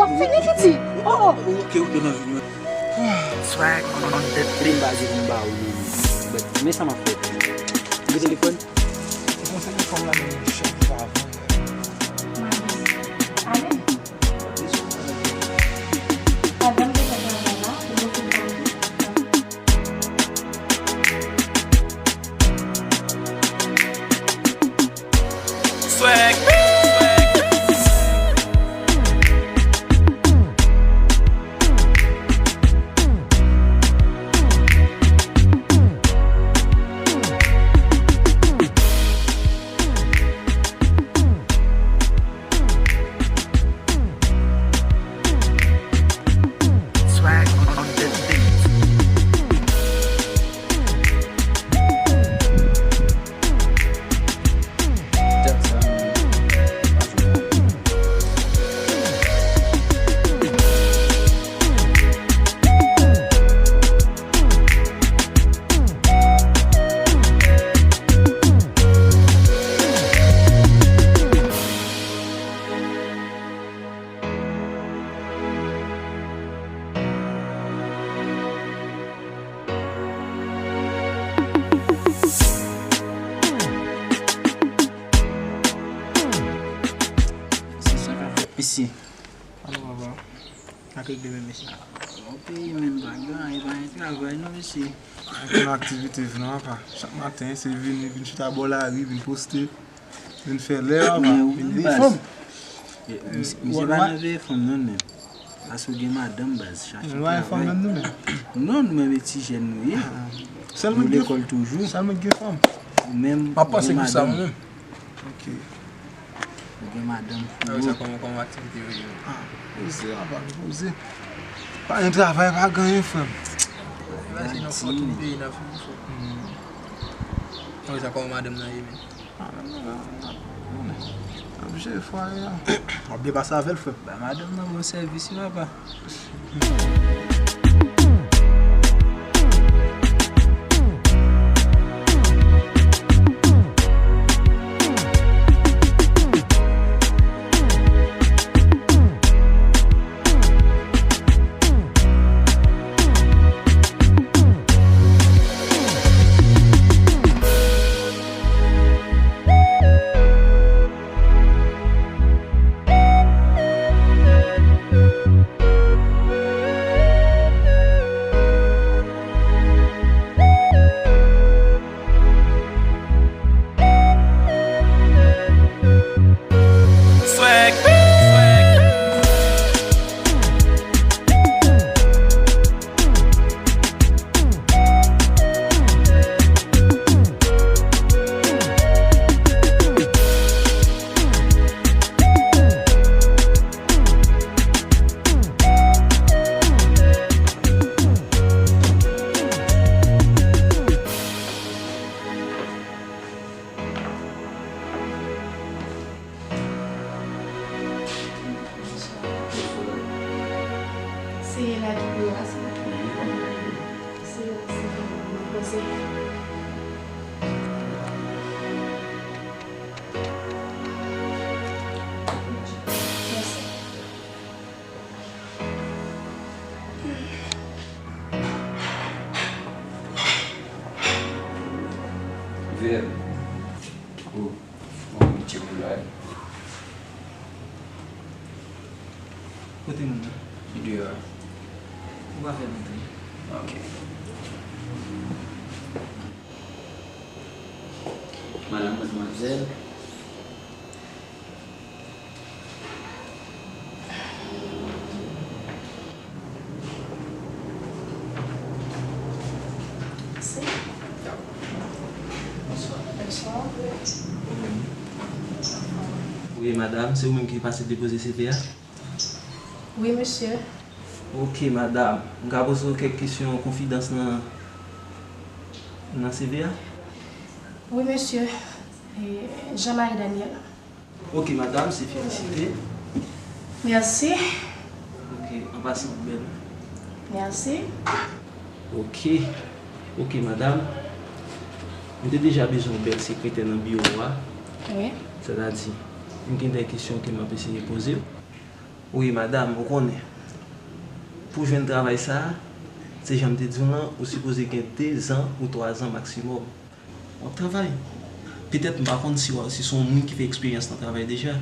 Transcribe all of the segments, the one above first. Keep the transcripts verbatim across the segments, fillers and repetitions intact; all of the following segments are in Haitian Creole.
Fini, Titi. Oh, oh. Ok, ok, nan vini. Swag on the beat. Ba di m ba ou, men sa m ap fè. Gen telefòn? Bon, se telefòn la, men chèf pa vann. Ale. Madanm te fè travay la, pou yo fin pale. Swag. Swag on the beat. Se sa k ap fèt, mesye. Alo, papa. Ak regle men, mesye. Bon peyi, menm pa gen anyen, pa gen travay, non, mesye. Ankenn aktivite vre non, papa. Chak maten, se vini, vin chita bò lari, vin poste. Vin fè lè, papa. Vin veye fanm. Misye pa nan veye fanm, non, menm. Paske w gen madanm, baz, chache travay. Nou pa gen fanm menm, nou menm. Non, nou menm, e ti jèn nou ye. Nou lekòl toujou. Sèlman gen fanm. Ou menm, ou gen madanm. Ok. Ou gen madanm pou ou. Sa kòman, kòman aktivite yo ye? Ah, poze, papa, poze. Pa gen travay, pa gen anyen, frè m. Imajine w fò tout peyi nan figi fò. Sa kòman madanm nan ye, menm? Ah, nan, nan, nan, nan. Ap jere fwaye a. W ap byen pase avè l, frè m. Ba madanm nan bon sèvis wi, papa. Se la ki pi yo pase. Se la, se la. Poze. Mèsi. Vè. Ou, ou tcheke la. Kote moun nan? Li deyò a. Ou pa fè l antre. Ok. Madanm, madmwazèl. Wi, madanm, se ou menm ki pase depoze C V a? Wi, mesye. Ok, madanm. M ka poze w kèk kesyon konfidans nan, nan C V a? Wi, mesye. E, Jean-Marie Daniel. Ok, madanm, se felisite. Mèsi. Ok, an pasan, bèl. Mèsi. Ok. Ok, madanm. M te deja bezwen yon bèl sekretè nan biwo a. Wi. Sètadi, m gen de kesyon ke m ap eseye poze w. Wi, madanm, ou konnen. Pou jwenn travay sa a, se jan m te di w lan, ou sipoze gen de zan ou twa zan maksimòm. W ap travay. Petèt, m pa konn si w, si se yon moun ki fè eksperyans nan travay deja.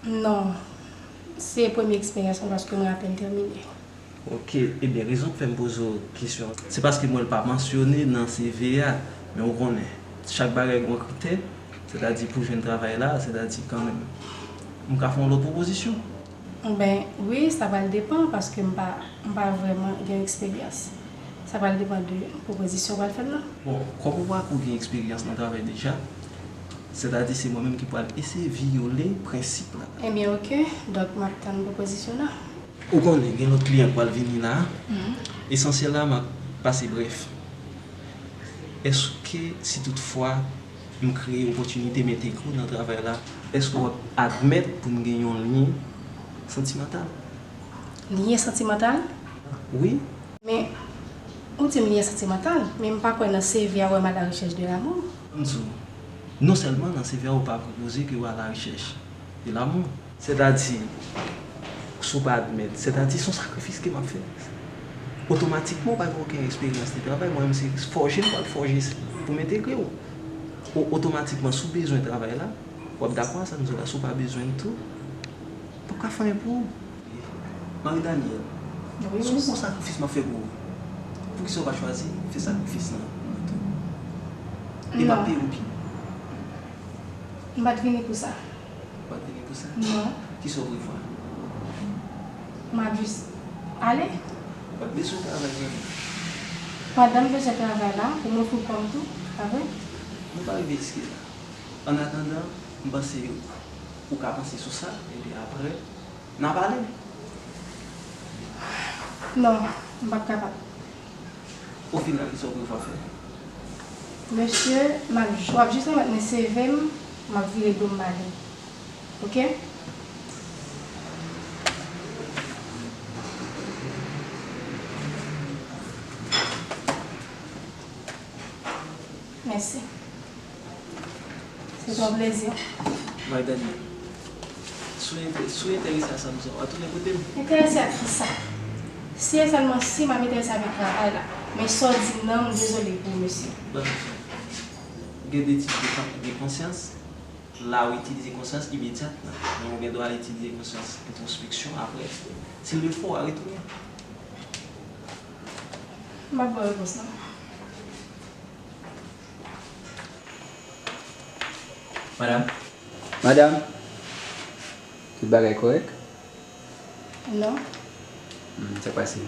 Non, se premye eksperyans mwen paske mwen apèn tèmine. Ok, ebyen, rezon k fè m poze w kesyon, se paske m wè l pa mansyone nan C V a, men ou konnen, chak bagay gen yon kritè, sètadi pou jwenn travay la, sètadi kanmenm, m ka fè yon lòt pwopozisyon. Ben, wi, sa pral depann, paske m pa, m pa vrèman gen eksperyans. Sa pral depann de pwopozisyon w pral fè m nan. Bon, kòm ou pa ko gen eksperyans nan travay deja, sètadi se mwen menm ki pral eseye vyole prensip la. Ebyen, ok. Donk, m ap tann pwopozisyon nan. Ou konnen, gen lòt kliyan k pral vini la. Mhm. Esansyèl la, m ap pase brèf. Èske, si toutfwa m kreye opòtinite, m entegre w nan travay la, èske w ap admèt pou n gen yon lyen santimantal? Lyen santimantal? Wi. Men, ou di m lyen santimantal, men m pa kwè nan C V a wè m à la recherche de l'amour. M di w, non sèlman nan C V a ou pa pwopoze ke w à la recherche de l'amour. Sètadi, si w pa admèt, sètadi se yon sakrifis ke m ap fè. Otomatikman, ou pa gen okenn eksperyans de travay, mwen menm se fòje m pral fòje pou m entegre w. O-, otomatikman, si w bezwen travay la, w ap dakò a sa m di w la, si w pa bezwen l tou, m p ap ka fè anyen pou ou. Marie Danielle, wi, se yon gwo sakrifis m ap fè pou ou. Poukisa w pa chwazi fè sakrifis lan tou? E m ap peye w byen. M pa t vini pou sa. Ou pa t vini pou sa? Non. Kisa w prevwa? M ap jis ale. Ou pa t bezwen travay vrèman? Pandan m bezwen travay la, pou m ofri kò m tou, pa vre? Nou pa rive jiske la. Annatandan, m panse ou ka panse sou sa, epi apre, n a pale. Non, m p ap kapab. Ofinal, kisa w prevwa fè? Mesye, m ap, w ap jis remèt mwen C V m, m ap vire do m m ale. Oke? Mèsi. Se yon plezi. Marie Danielle, si w enterese a sa m di w, w a tounen kote m. Enterese ak kisa? Si e sèlman si m ap enterese avèk travay la. Men sa w di m nan, m dezole pou ou, mesye. Ban m fè. Gen de tip de, de konsyans. La, w itilize konsyans imedyatman. Men ou gen dwa itilize konsyans entwospeksyon apre. Si l le fo, w a retounen. M ap ba w repons lan. Madanm? Madanm? Tout bagay kòrèk? Non. Hmm, sa k pase?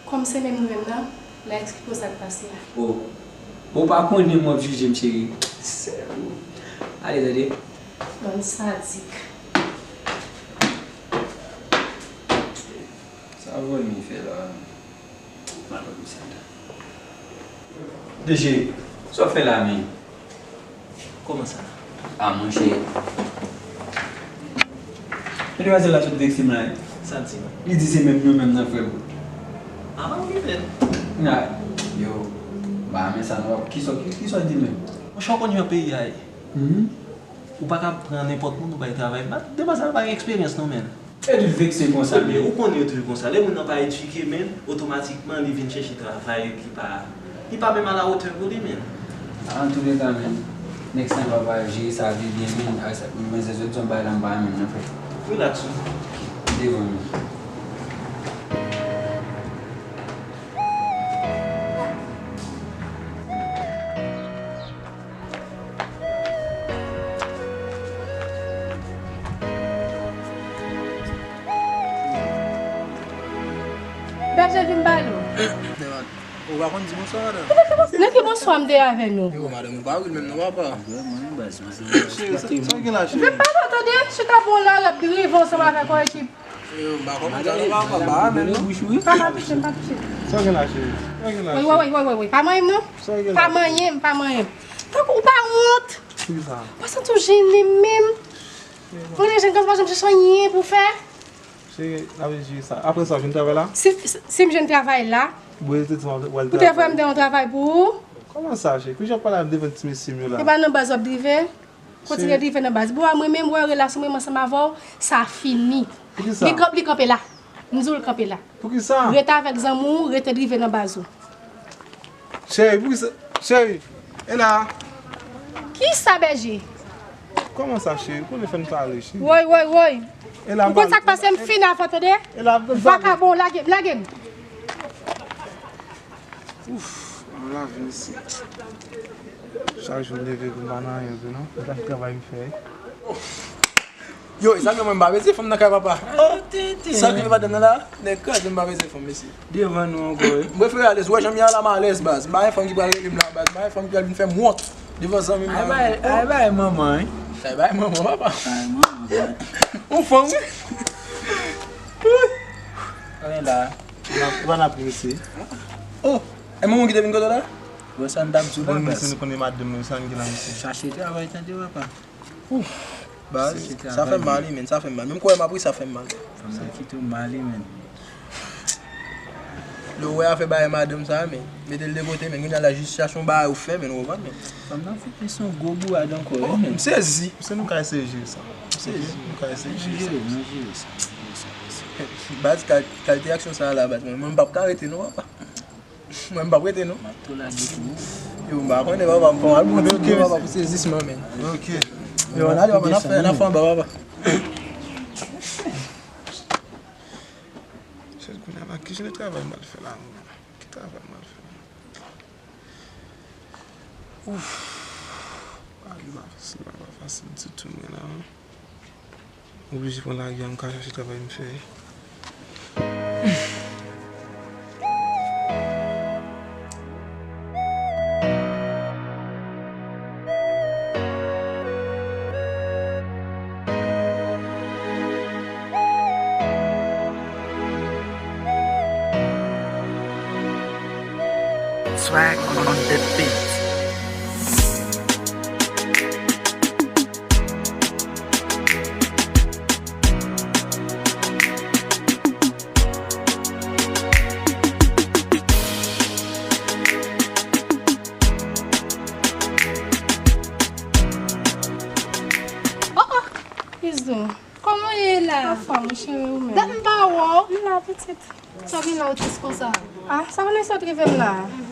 Kòm se menm nou menm nan, m a eksplike w sa k pase a. O. Bon, w pa konnen m w ap jije m, cheri. Sèl ou. Ale, tande. Bann sadik. Sa vòlè fè la. Malpropre sa. Deje, sa w fè la menm? Kòman sa? A, monchè. Men demwazèl la sot vekse m la, wi. Sa l di? Li di se menm nou menm nan, frè m. A, pa okipe l. Yo, m pa renmen sa non. Kisa, ki, kisa w di menm? Monchè, w konn jan peyi a ye. Mhm. Ou pa ka pran nenpòt moun ou bay travay. Demwazèl pa gen eksperyans non, menn. Epi l vekse konsa. Ebyen, ou konnen yo toujou konsa. Lè moun nan pa edike, men, otomatikman, li vin chèche travay ki pa, li pa menm a la wotè pou li, men. Antouleka, men, next time, papa, jere sa byen, men, men, se sot yon bagay la, m pa renmen, non, frè. Relax, wi. Devan, men. Bèl je vin ba nou. Ou pa konn di bonswa, madanm? Nan ki bonswa m te avè nou? Yo, madanm, ou pa ri menm non, papa. Cheri, sa, sa w gen la, cheri? Vin pale, tande, chita bon la, y ap drive ansanm avèk yon ekip. Yo, m pa konprann sa non, papa, m pa renmen non. Pa, pa touche m, pa touche m. Sa w gen la, cheri? Sa w gen la, cheri? Wi, wi, wi, wi, wi, wi. Pa manyen m non. Sa w gen la? Pa manyen m, pa manyen m. Tankou ou pa wont. Poukisa? Ou pa santi w jennen menm? Mwen, lè jèn gason pa janm chèche anyen pou fè. Cheri, n ap jere sa. Apre sa, w jwenn travay la? Si, si, si m jwenn travay la. Ou te di m w al travay. Ou te voye m te yon travay pou ou? Kòman sa, cheri? Kijan w pale devan ti mesye m yo la? E pa nan baz w ap drive? Kontinye drive nan baz. Bro, mwen menm, wè, relasyon mwen ansanm avè w, sa fini. Poukisa? Li kanp-, li kanpe la. M di w l kanpe la. Poukisa? Rete avèk zanmi w, rete drive nan baz ou. Cheri, poukisa? Cheri, e la. Kisa, Bèje? Kòman sa, cheri? Konnen fè n pale, cheri. Woy, woy, woy. E la, ou konn sa k pase, m fini avè w, tande? E la, vakabon, lage m, lage m. Ouf, m lave mesye. Chak jou m leve pou m pa nan anyen vre non. Sa se travay m fè. Yo, sa gen mwen m pa beze fanm nan kay papa. Oh, tenten. Sa gen madanm nan la, nèg kraze m pa beze fanm mesye. Devan nou ankò, wi. M prefere alèz. Ou wè jan m ye a la, m alèz baz. M pa gen fanm ki pral rele m la baz. M pa gen fanm ki pral vin fè m wont devan zanmi m la. Ay bay, ay bay manman, wi. Ay bay manman, papa. Ay manman. Ou fanm, wi. Anyen la. Ou pa nan prese. Oh, e manman ki te vin kote w la? Bon, sa n t ap di w la, baz. Bon, mesye, nou konnen madanm nou, sa n gen la, mesye. Chache travay, tande, papa. Ouf, baz, sa fè m mal, wi, men, sa fè m mal. Menm kwè m ap ri, sa fè m mal. Fanm nan kite w mal, wi, men. Lè w wè afè bagay madanm sa, men, mete l de kote, men, kounye a la, jis chache yon bagay ou fè, men, ou konprann, men. Fanm nan fout li se yon gwo bourad ankò, wi, men. M sezi. Se nou ka eseye jere sa. M sezi. Nou ka eseye jere sa. Nou jere sa. Baz, kal-, kalite aksyon sa a la, baz, mwen, mwen, m p ap ka rete, non, papa. Mwen, m p ap rete, non. M ap tou lage pou ou. Yo, m pa konnen, papa, m pran al bon ti papa pou sezisman, men. Ok. Yo, ann ale, papa, n ap fè, n ap fè anba, papa. Chèz kounye a la, ki jan de travay m al fè la, menm? Ki travay m al fè la? Ouf. Pa gen pa fasil, pa, pa fasil ditou, men la. M oblije pran lari a, m ka chache travay m fè. Swag on the beat. Oh, oh, Izo, kòman w ye la? Anfòm, wi, cheri, ou menm? Dat m pa wè w. M la, pitit. Sa w vin la, ou tris konsa? Ah, sa w vin sot rive m la. Mhm.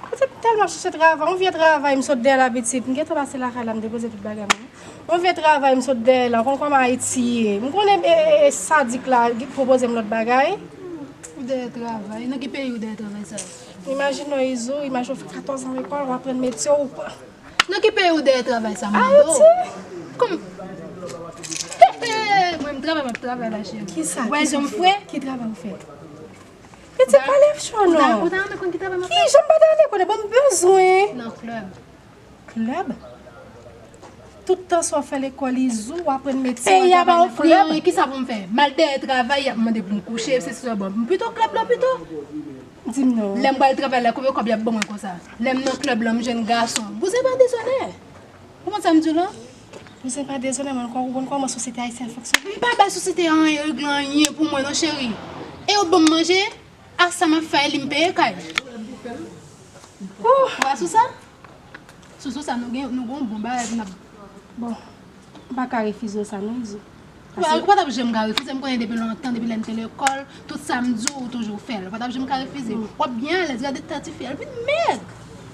Pitit, m tèlman chèche travay, yon vye travay m sot dèyè la, pitit. M gentan pase lakay la, m depoze tout bagay mwen. Yon vye travay m sot dèyè la, ou konn kòman Ayiti ye. M konnen, e, e, e, sadik la pwopoze m lòt bagay. Ou dèyè travay? Nan ki peyi ou dèyè travay sa? Imajine w, Izo, imajine w fè katòz an lekòl, w aprann metye w. Nan ki peyi ou dèyè travay sa, m mande w? Ayiti. Kòm, he, he, mwen, m travay, m ap travay la, cheri. Kisa? Wè, kisa, jan m fre? Ki travay ou fè? Pitit, pa lèv cho non. Ou ta renmen konn ki travay m ap fè? Ki jan m pa ta renmen konnen? Bon, m bezwen. Nan klèb. Klèb? Tout tan sa w fè lekòl, Izo, w aprann metye, w al travay nan klèb. Peyi a pa ofri anyen, kisa pou m fè? M al dèyè travay, y ap mande pou m kouche, se sa, bon, m pito klèb la pito. Di m non. Lè m pral travay la, konbyen kòb y ap ban mwen konsa? Lè m nan klèb la, m jwenn gason. Bouzen pa dezònè. Ou konn sa m di w lan? Bouzen pa dezònè, mwen, ou konn kòman sosyete ayisyèn fonksyone? M pa bay sosyete a anyen, regle anyen pou mwen non, cheri. E yo ban m manje, ak sa m ap fè, li m peye kay. Ou pa sou sa? Sou, sou sa, nou gen, nou gen yon bon bagay pou n ap. Bon, m pa ka refize w sa non, Izo. Ou pa, ou pa t ap janm ka refize, m konnen depi lontan, depi lè n te lekòl, tout sa m di w, ou toujou fè l. Ou pa t ap janm ka refize. W ap byen alèz, gade tèt tifi a, l vin mèg.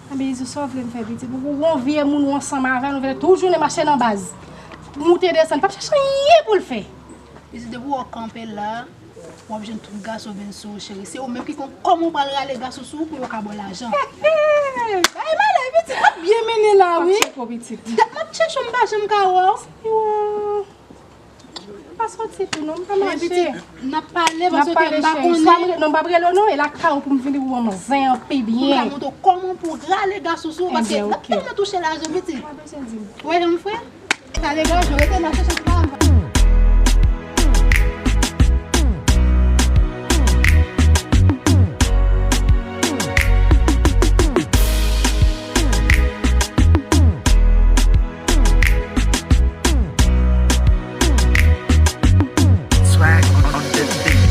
Anben, Izo, sa w vle m fè, pitit? Ou, ou yon vye moun, ou ansanm avè l, ou vle toujou jounen mache nan baz. Moute desann, p ap chèche anyen pou l fè. Pitit, depi w kanpe la, w ap jwenn tout gason vin sou ou, cheri. Se ou menm ki konn kòman w pral rale gason sou ou pou yo ka ba w lajan. Ay, malè, pitit, w ap byen mennen la, wi. M ap tcheke w, pitit. Dat m ap tchèche w, m pa janm ka wè w. Yo. M pa soti tou, non, m pa mache. Pitit, n ap pale, paske m pa konnen. Swa m re-, non, m p ap rele w, non, e lakay ou pou m vini pou w ban m zen an pi byen. Pou m ka montre w kòman pou w rale gason sou ou, paske n ap tèlman touche lajan, pitit. Ou wè jan m fre? Sa degaje w, rete la, chèche travay. Swag on the beat.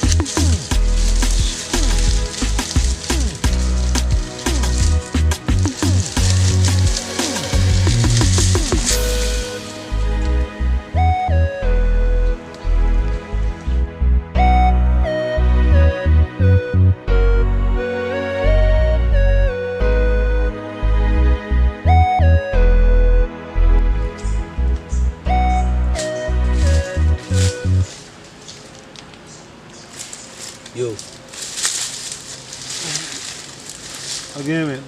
Yo. Sa gen, men?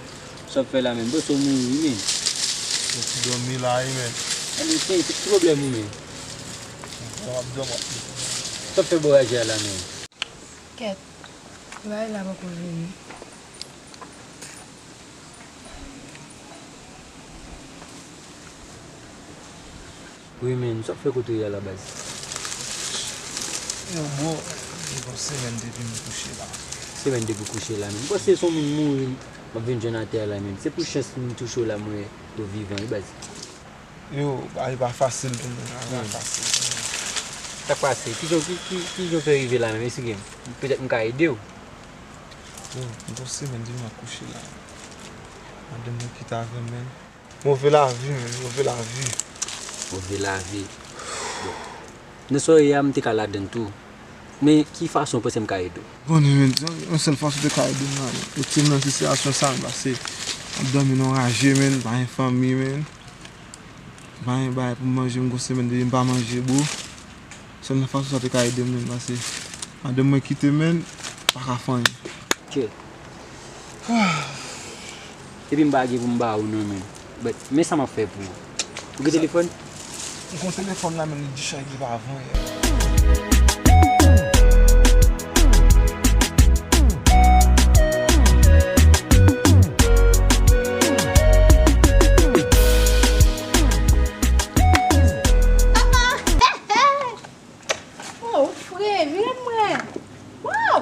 Sa w ap fè la, men? Bòs ou mouri, men. Mwen ti dòmi la, wi, men. Anben, se, se ki pwoblèm ou, men? Mwen ap dòmi. Sa w ap fè bò raje a la, men? Kèt. Bagay la poko vini. Wi, men, sa w ap fè kote w ye a la, baz? Yo, bro, gen yon semèn depi m kouche la. Semèn depi w kouche la, men. M panse se yon moun mouri, m ap vin jwenn atè a la, men. Se pou chans m touche w la, m wè w vivan, wi, baz. Yo, bagay pa fasil tou, men. Bagay pa fasil. Sa k pase? Kijan, ki, ki, kijan w fè rive la menm? Esplike m. Petèt m ka ede w. Yo, m gen yon semèn depi m ap kouche la. Madanm mwen kite avè m, men. Move lavi, men. Move lavi. Move lavi. Bon. Nan sa w ye a, m te ka ladann tou. Men ki fason w panse m ka ede w? Bon, men, yon sèl fason w te ka ede m nan, retire m nan sitiyasyon sa, men, paske m ap dòmi nan yon raje, men, pa gen fanmi, men. Pa gen bagay pou m manje, m gen yon semèn depi m pa manje, bro. Sèl nan fason sa te ka ede m, men, paske madanm mwen kite m, men, m pa ka fè anyen. Ok. Epi m pa gen pou m ba ou non, men. But, men sa m ap fè pou ou. Ou gen telefòn? M gen telefòn la, men li discharge, li pa vann. Oh, frè, vire m wè. Wow!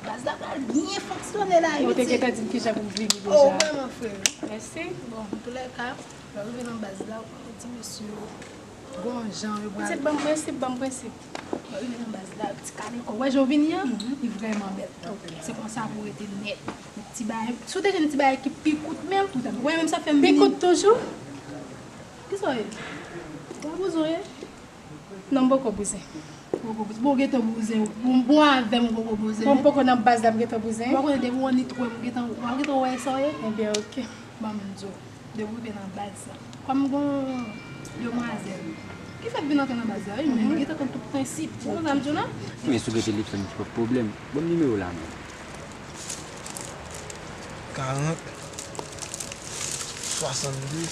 Baz la pral byen fonksyone la, wi. Ou te gentan di m kijan pou m vini deja. Oh, vrèman, frè. Mèsi. Bon, antoulèka, lè w rive nan baz la, ou konnen ti mesye yo, gon jan yo pral. Pitit, ban m prensip, ban m prensip. Lè w rive nan baz la, ti kale kò w. Wè jan w vini an, li vrèman bèl. Se konsa pou w rete nèt. Ti bagay, si w te jwenn ti bagay ki pi kout menm, ou wè menm sa fè m vini. Pi kout toujou? Kisa w ye? Ou pa bouzen w ye? Non, m poko bouzen. Poko bouzen. Bon, gentan bouzen. Bon, bon avè m, ou poko bouzen. Bon, m poko nan baz la, m gentan bouzen. Bon, konnen depi w annik wè m, ou gentan, ou gentan wè sa w ye? Ebyen, oke. Ban m di w. Depi w rive nan baz la. Kòm gon demwazèl ki fèk vin antre nan baz la, wi, men li gentan konn tout prensip. Ou konn sa m di w la? Men si w gen telefòn, se pa pwoblèm. Ban m nimewo w la, men. Karant, swasannde.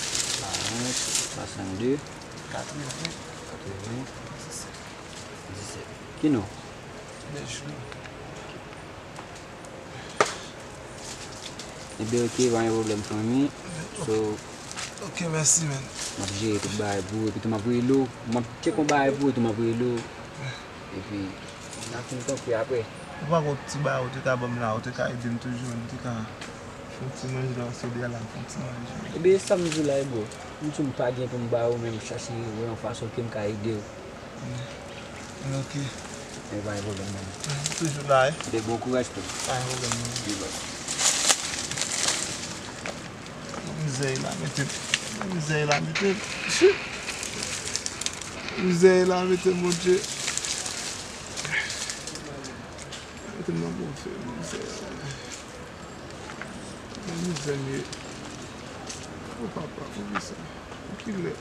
Karant, swasannde. Katreven. Katreven. Disèt. Disèt. Ki non? Bèjou. Ebyen, oke, pa gen pwoblèm, fanmi. So, oke, mèsi, man. M ap jere tout bagay pou ou, epi tou m ap rele w. M ap tcheke yon bagay pou ou, tou m ap rele w. Epi, n a fin tanpri apre. Ou pa gon ti bagay ou te ka ban m la, ou te ka ede m toujou, m te ka fè yon ti manje la, se de la, fè yon ti manje. Ebyen, e sa m di w la, e bro. M di w m pa gen pou m ba ou, men m chache wè yon fason ke m ka ede w. Ok. E pa gen pwoblèm, non. Toujou la, wi. Ebyen, bon kouraj pou ou. Pa gen pwoblèm, non. Wi, bro. Mizè la mete m. Mizè la mete m. Mizè la mete m, Bondye. Mete m nan move mizè. Nan mizè m ye. O papa, poukisa? Kilè?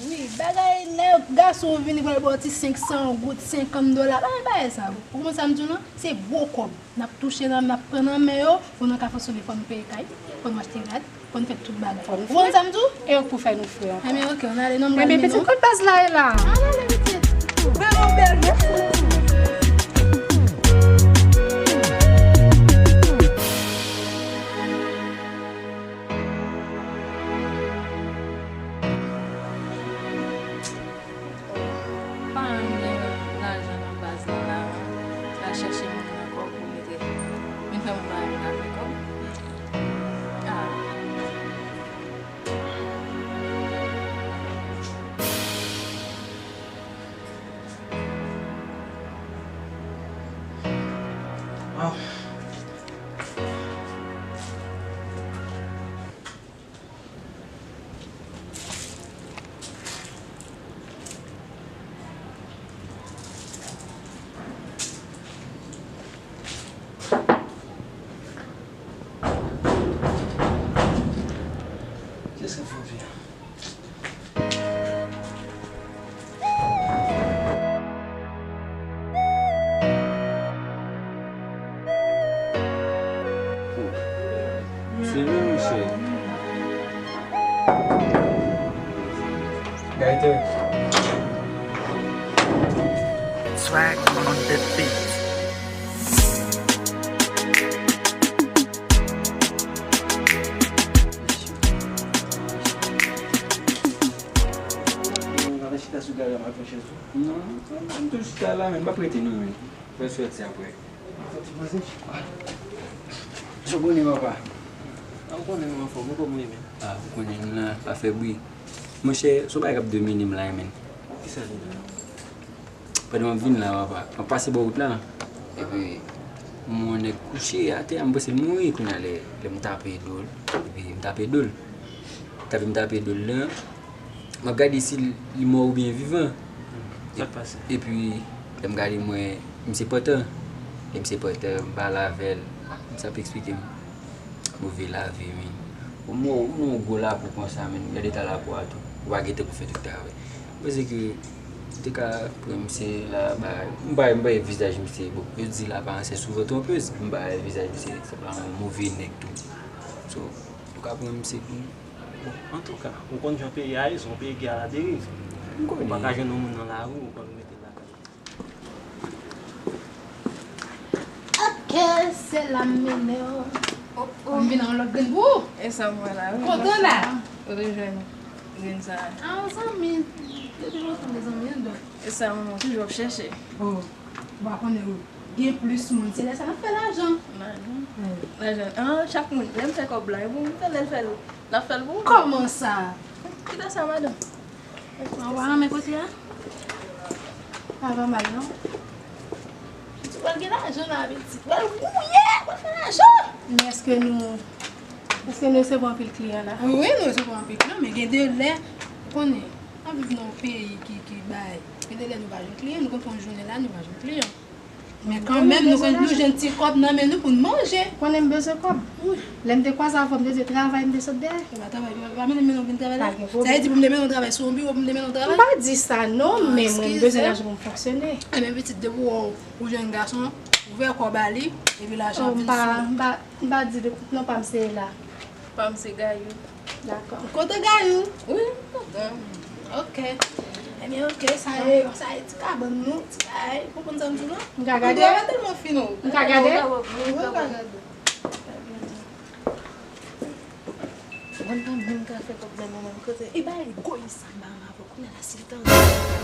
Wi, bagay lè gason vini pral ba w ti senk san goud, senkant dola, pa gen bagay sa. Ou konprann sa m di w lan? Se gwo kòb. N ap touche nan, n ap pran nan men yo, pou nou ka fonksyone, fò nou peye kay, fò nou achte rad, fò nou fè tout bagay. Ou konprann sa m di w? E yo k pou fè nou fre ankò. Enben, oke, ann ale non, m pral mennen w. Enben, pitit, kot baz la ye la? Ann ale, pitit. Vrèman bèl, mèsi. Pa janm gen lajan nan baz lan la, al chèche moun ankò pou mete vin fè moun pa vin avè kòb. Ah. Ah. Kiyès k ap frape a? Se vre, monchè. Gaëtan. Swag on the beat. Ou pa chita sou gari a, m al pran chèz ou. Non, m toujou chita la, men m p ap rete non, men. Fè sòti apre. Sòti poze. Sa w konnen, papa? A, ou konnen nou anfòm, ou kòman ou ye menm? A, ou konnen m la, pa fè bri. Monchè, se yon bagay k ap domine m la, men. Kisa li la? Pandan m ap vin la, papa, m ap pase bò wout la. Epi, m wè yon nèg kouche atè a, m panse l mouri. Kounye a, lè, lè m tape do l, epi m tape do l. Tape m tape do l lan, m ap gade si l, li mò oubyen vivan. Sa k pase? Epi, lè m gade, m wè misye pantan. Lè misye pantan, m pale avè l. Misye ap eksplike m. Move lavi, men. Ou mò, ou mò gwo lapo konsa, men. Gade eta lapo a tou. Ou pa gen tan pou fè tout travay. Mwen panse ke ou te ka pran misye la, ba, m pa, m pa wè vizaj misye. Bon, yo di laparans est souvent trompeuse. M pa wè vizaj misye, se pa yon move nèg tou. So, ou ka pran misye pou Bon, antouka, ou konn jan peyi a ye, se yon peyi ki aladeriv. M konnen. Ou pa ka jwenn yon moun nan lari, ou konn mete l lakay ou. Ok, se la m mennen w. Oh, oh. M vin an lòt grenn pou ou. E sa m wè la, wi. Kontan la? Ou te jwenn grenn sa a. A, zanmi. Depi lontan, mezanmi, an dòt. E sa, manman, toujou ap chèche. Oh, ou pa konnen, wi. Gen plis moun, se lè sa n ap fè lajan. Lajan. Wi. Lajan. An, chak moun, lè m fè kòb la, e pou m fè, lè l fè l, l ap fè l pou ou. Kòman sa? Kite sa, madanm. An, w pa renmen kote a? Pa, pa mal, non. Pitit, pral gen lajan la, pitit. Pral gouye, pral fè lajan. Men èske nou Paske nou resevwa anpil kliyan la. Wi, wi, nou resevwa anpil kliyan, men gen de lè, ou konnen, n ap viv nan yon peyi ki, ki bay. Gen de lè nou pa jwenn kliyan, nou konn fè yon jounen la, nou pa jwenn kliyan. Men kanmenm, nou, nou jwenn ti kòb nan men nou pou n manje. Konnen m bezwen kòb. Lè m te kwaze avè w, m te di travay, m te sot dèyè. E pa travay, pa, pa mennen m, mennen w vin travay la. Sa vle di pou m te mennen w travay sou yon biwo, pou m te mennen w travay? M pa di sa non, men mwen m bezwen lajan pou m fonksyone. Ebyen pitit, depi w wè w jwenn gason, ou fè kò ba li, epi lajan ap vin sou ou. M pa, m pa di de koup non pa m se la. Pa m se Gayou. Dakò. Kote Gayou? Wi, m kontan. Ok. Ebyen, ok, sa e, sa e ti kabann nou, ti kay. Konprann sa m di w la? M ka gade? Ou dwe pa tèlman fin non. M ka gade? Wi, ou ka gade. Mwen pa menm ka fè kòb nan men mwen kote. E bay egoyis sa ba m avè w. Kounye a la, si l tande.